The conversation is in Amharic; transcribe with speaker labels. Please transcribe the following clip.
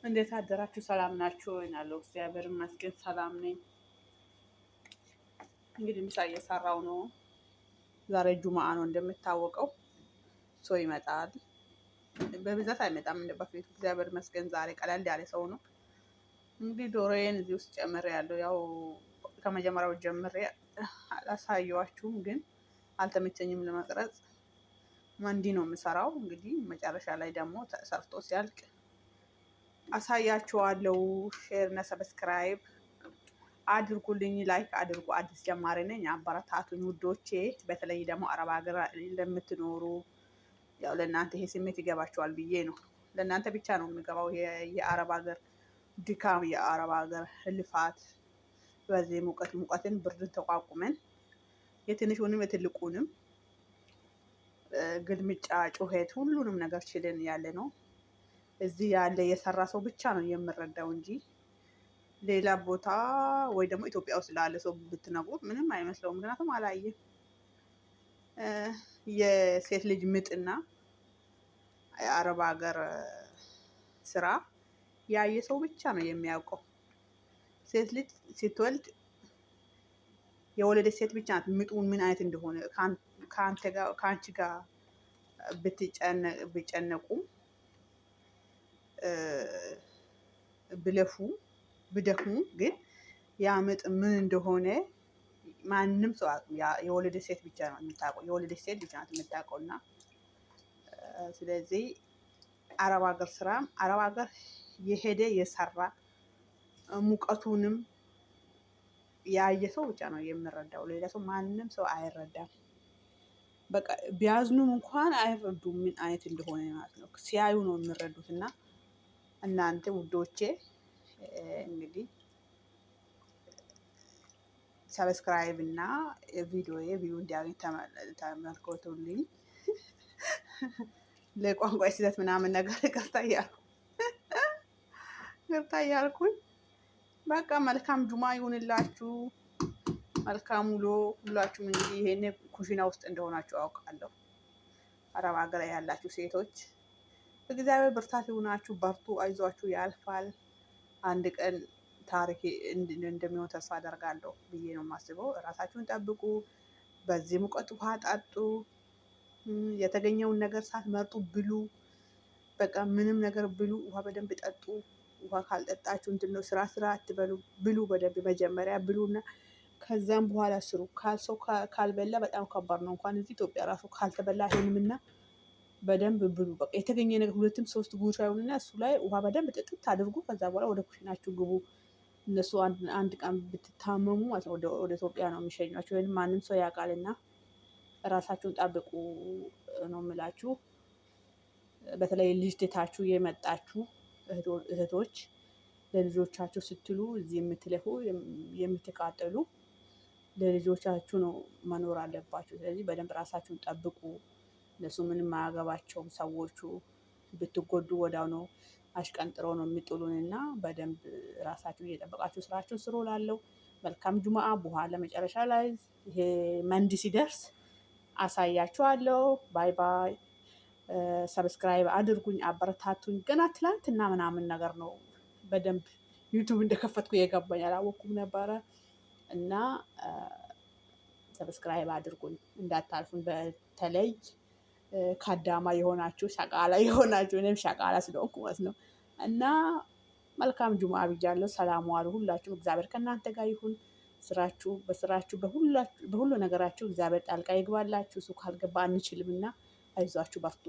Speaker 1: እንዴት አደራችሁ? ሰላም ናችሁ? እላለሁ። እግዚአብሔር ይመስገን ሰላም ነኝ። እንግዲህ ምሳ እየሰራው ነው። ዛሬ ጁማአ ነው እንደምታወቀው፣ ሰው ይመጣል። በብዛት አይመጣም እንደ በፊቱ። እግዚአብሔር ይመስገን ዛሬ ቀለል ያለ ሰው ነው። እንግዲህ ዶሮዬን እዚህ ውስጥ ጨምሬ ያለው ያው ከመጀመሪያው ጀምሬ አላሳየዋችሁም፣ ግን አልተመቸኝም ለመቅረጽ። መንዲ ነው የምሰራው። እንግዲህ መጨረሻ ላይ ደግሞ ተሰርቶ ሲያልቅ አሳያችኋለሁ። Share እና subscribe አድርጉልኝ፣ like አድርጉ። አዲስ ጀማሪ ነኝ፣ አበረታቱኝ ውዶቼ። በተለይ ደግሞ አረብ ሀገር ለምትኖሩ ያው ለእናንተ ይሄ ስሜት ይገባችኋል ብዬ ነው። ለእናንተ ብቻ ነው የሚገባው የአረብ ሀገር ድካም፣ የአረብ ሀገር ልፋት። በዚህ ሙቀት ሙቀትን ብርድን ተቋቁመን የትንሹንም የትልቁንም ግልምጫ፣ ጩኸት ሁሉንም ነገር ችለን ያለ ነው። እዚህ ያለ የሰራ ሰው ብቻ ነው የምረዳው እንጂ ሌላ ቦታ ወይ ደግሞ ኢትዮጵያ ውስጥ ላለ ሰው ብትነግሩት ምንም አይመስለውም። ምክንያቱም አላየም። የሴት ልጅ ምጥና የአረብ ሀገር ስራ ያየ ሰው ብቻ ነው የሚያውቀው። ሴት ልጅ ስትወልድ የወለደች ሴት ብቻ ናት ምጡን ምን አይነት እንደሆነ ከአንቺ ጋር ቢጨነቁም ብለፉ ብደክሙ ግን ያ ምጥ ምን እንደሆነ ማንም ሰው የወለደች ሴት ብቻ ነው የምታውቀው። የወለደች ሴት ብቻ ናት የምታውቀው። እና ስለዚህ አረብ ሀገር ስራም አረብ ሀገር የሄደ የሰራ ሙቀቱንም ያየ ሰው ብቻ ነው የምረዳው። ሌላ ሰው ማንም ሰው አይረዳም። በቃ ቢያዝኑም እንኳን አይረዱም ምን አይነት እንደሆነ ማለት ነው። ሲያዩ ነው የሚረዱት። እና እናንተ ውዶቼ እንግዲህ subscribe እና ቪዲዮ view እንዲያገኝ ተመልከቱልኝ። ለቋንቋ ስህተት ምናምን ነገር ይቅርታ እያልኩ ይቅርታ እያልኩኝ በቃ መልካም ጁማ ይሁንላችሁ። መልካም ውሎ ሁላችሁም። እንግዲህ ይሄኔ ኩሽና ውስጥ እንደሆናችሁ አውቃለሁ። አረብ ሀገር ያላችሁ ሴቶች እግዚአብሔር ብርታት ይሁናችሁ። በርቱ፣ አይዟችሁ፣ ያልፋል። አንድ ቀን ታሪክ እንደሚሆን ተስፋ አደርጋለሁ ብዬ ነው የማስበው። እራሳችሁን ጠብቁ። በዚህ ሙቀት ውሃ ጠጡ። የተገኘውን ነገር ሳትመርጡ ብሉ። በቃ ምንም ነገር ብሉ። ውሃ በደንብ ጠጡ። ውሃ ካልጠጣችሁ እንትን ነው። ስራ ስራ አትበሉ። ብሉ በደንብ መጀመሪያ ብሉና ከዛም በኋላ ስሩ። ሰው ካልበላ በጣም ከባድ ነው። እንኳን እዚህ ኢትዮጵያ ራሱ ካልተበላ አይሆንምና በደንብ ብሉ። በቃ የተገኘ ነገር ሁለትም ሶስት ጉርሻ ይሁንና እሱ ላይ ውሃ በደንብ ጥጥት አድርጉ። ከዛ በኋላ ወደ ኩሽናችሁ ግቡ። እነሱ አንድ ቀን ብትታመሙ ማለት ነው ወደ ኢትዮጵያ ነው የሚሸኟቸው። ወይም ማንም ሰው ያውቃልና ራሳችሁን ጠብቁ ነው የምላችሁ። በተለይ ልጅ ትታችሁ የመጣችሁ እህቶች ለልጆቻችሁ ስትሉ እዚህ የምትለፉ የምትቃጠሉ ለልጆቻችሁ ነው መኖር አለባችሁ። ስለዚህ በደንብ ራሳችሁን ጠብቁ። እነሱ ምንም አያገባቸውም። ሰዎቹ ብትጎዱ ወዲያው ነው አሽቀንጥረው ነው የሚጥሉን እና በደንብ ራሳችሁን እየጠበቃችሁ ስራችሁን ስሩ እላለሁ። መልካም ጁማአ። በኋላ መጨረሻ ላይ ይሄ መንዲ ሲደርስ አሳያችኋለሁ። Bye bye። Subscribe አድርጉኝ፣ አበረታቱኝ። ገና ትላንትና ምናምን ነገር ነው በደንብ YouTube እንደከፈትኩ የገባኝ፣ አላወኩም ነበረ። እና subscribe አድርጉኝ እንዳታልፉኝ። በተለይ ካዳማ የሆናችሁ ሸቃላ የሆናችሁ እኔም ሸቃላ ስለሆንኩ ማለት ነው። እና መልካም ጁምአ ብያለሁ። ሰላም ዋሉ ሁላችሁም። እግዚአብሔር ከእናንተ ጋር ይሁን። ስራችሁ በስራችሁ በሁሉ ነገራችሁ እግዚአብሔር ጣልቃ ይግባላችሁ። እሱ ካልገባ አንችልም እና አይዟችሁ በርቱ።